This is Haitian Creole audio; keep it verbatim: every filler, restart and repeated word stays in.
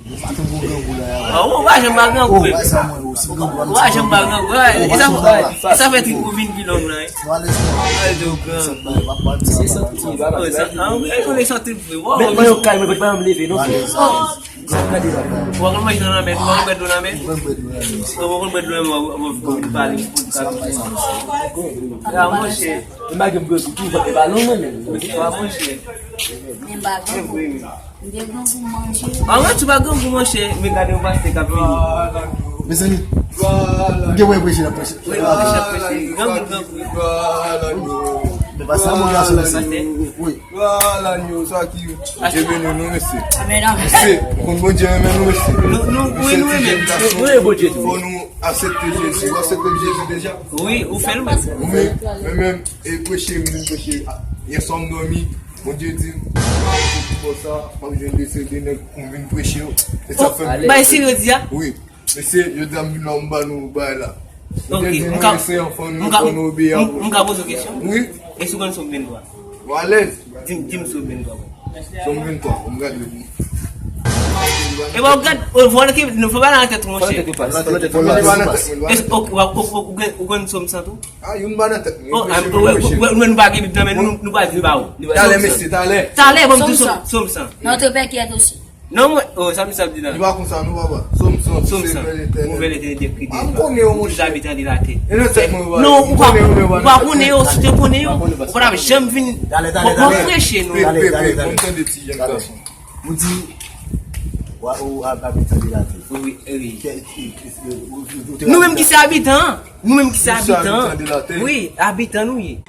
Ou pa janm pa grangou, menm. Ou pa janm pa grangou. E sa, e sa fè trip ou vin pi long nan, wi. Al do grangou. Se santi, baba. Ou santi, ah, ou santi vre. Wow. Men mwen yo kay, mwen pa janm leve, non. Ou pa konn manje nan lanmè, ou pa konn bwè dlo nan lanmè. Ou pa konn bwè dlo nan lanmè, ou pa konn pale. Ah, monchè. E malgre m grangou tou, e pa long, mwen menm. Ah, monchè. Men m pa grangou. M te grangou manje. Ah, mwen tou pa grangou, monchè. Men gade yon pastè k ap vini. Mezanmi, m gen wè preche la preche. Wi, preche, preche. Grangou, grangou. Men pa sa, mon gason, pastè. Wi. Vwala, nou, sa ki Dye beni nou, mesye. Amèn, amèn. Mesye, konn Bondye renmen nou, mesye. Nou, nou, wi, nou renmen. Nou renmen Bondye tou. Fò nou aksepte Jezi. Ou aksepte Jezi deja? Wi, ou fè l, mesye. Wi, men menm, e preche, m vin preche. Yè swa m dòmi, Bondye di m, pou sa, m ap jwenn de seri de nèg pou m vin preche yo. E sa fè m vin preche. Bay serye di a? Wi. Mesye, jodi a m vin la, m ba nou bagay la. Ok, m ka, m ka, m, m ka poze yon kesyon? Wi. Èske w konn Sòm venntwa? Ou alèz? Di m, di m Sòm venntwa. Sòm venntwa, m gade pou. E ba w gad, ou vwala ke nou fè bagay nan tèt ou, monchè. Èske, ok, w, ok, ok, ou konn, ou konn Sòm san tou? Ah, youn ba nan tèt mwen. Oh, ah, nou pa gen Bib nan men nou, nou pa di ba ou. Talè, mesye, talè. Talè, ban m tou Sòm san. Sòm san. Notre Père qui est aux cieux. Non, mwen, oh, sa m sa ap di la. Li pa konsa, non, papa. Sòm san, Sòm san. Sèvitè Letènèl. Ouvè lètènè de kri de. Ah, m konnen yo, monchè. Tout zabitan de latè. E nan tèt mwen, non, ou pa, ou pa konnen yo, si w te konnen yo, ou pa t ap janm vin preche, non. Talè, talè, talè. Pe, pe, pe, ban m tande ti jèn gason. Ou di, wa, ou ab-, abitan de latè. Wi, wi. Nou menm ki se abitan an. Nou menm ki se abitan an. Wi, abitan nou ye.